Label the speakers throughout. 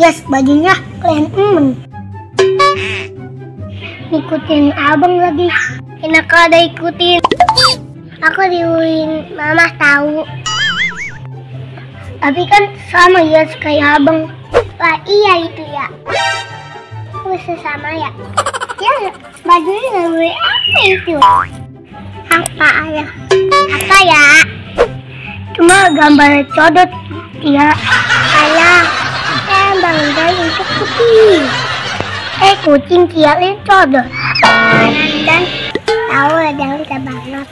Speaker 1: Yes, bajunya keren Ikutin abang lagi. Enak ada ikutin. Aku diuin mama tahu. Tapi kan sama ya kayak abang. Wah iya itu ya. Bisa sama ya. Ya bajunya lebih apa itu? Apa ya? Apa ya? Cuma gambar codot ya. Alah. Bang dari untuk kucing. Kucing kialin codot. Dan tahu jangan kita banget.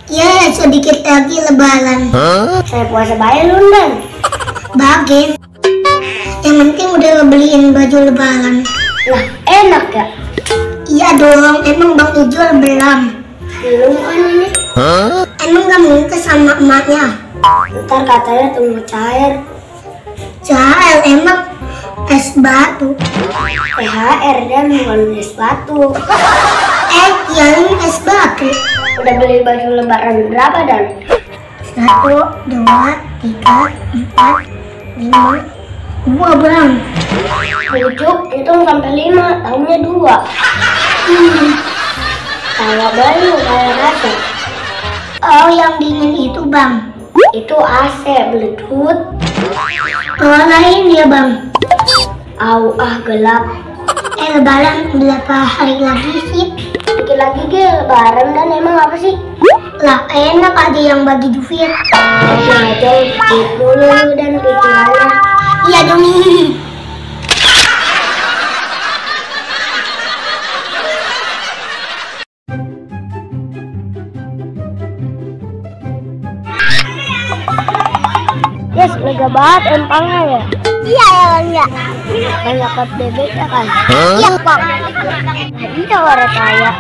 Speaker 1: Ya sedikit lagi lebaran. Saya puasa bayar London. Bagian. Yang penting udah beliin baju lebaran. Lah enak ya? Iya dong, emang Bang Ijul belum? Belum kan ini? Emang gak minta sama emaknya? Ntar katanya tunggu cair. Cair emang es batu. THR dan bukan es batu. Iya ini es batu. Udah beli baju lebaran berapa Dan? 1, 2, 3, 4, 5. 2 Bang. Lucu, hitung sampai 5, tahunnya 2. Kayak baru, kayak AC. Oh yang dingin itu Bang. Itu AC, Bluetooth. Kalau lain ya Bang. Gelap. Lebaran berapa hari lagi sih? Dikit lagi lebaran Dan emang apa sih? Lah enak ada yang bagi duit. Aja dulu Dan pikirannya. Iya dong. Yes, lega banget empangnya ya. Iya ya Bang ya. Banyak bebek ya kan? Iya Bang. Tadi warna kaya.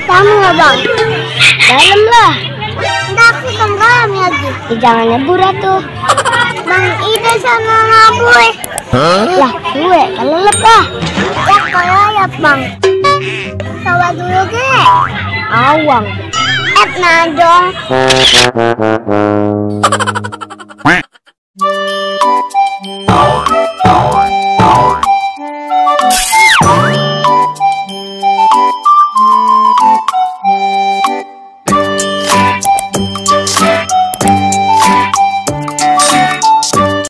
Speaker 1: Kamu nggak Bang? Dalam lah. Enggak aku tenggelam lagi. Jangan nyebur tuh. Bang Ida sama ngabuy. Lah gue kelelep lah. Ya kelelep Bang. Coba dulu ke. Awang. Nah dong.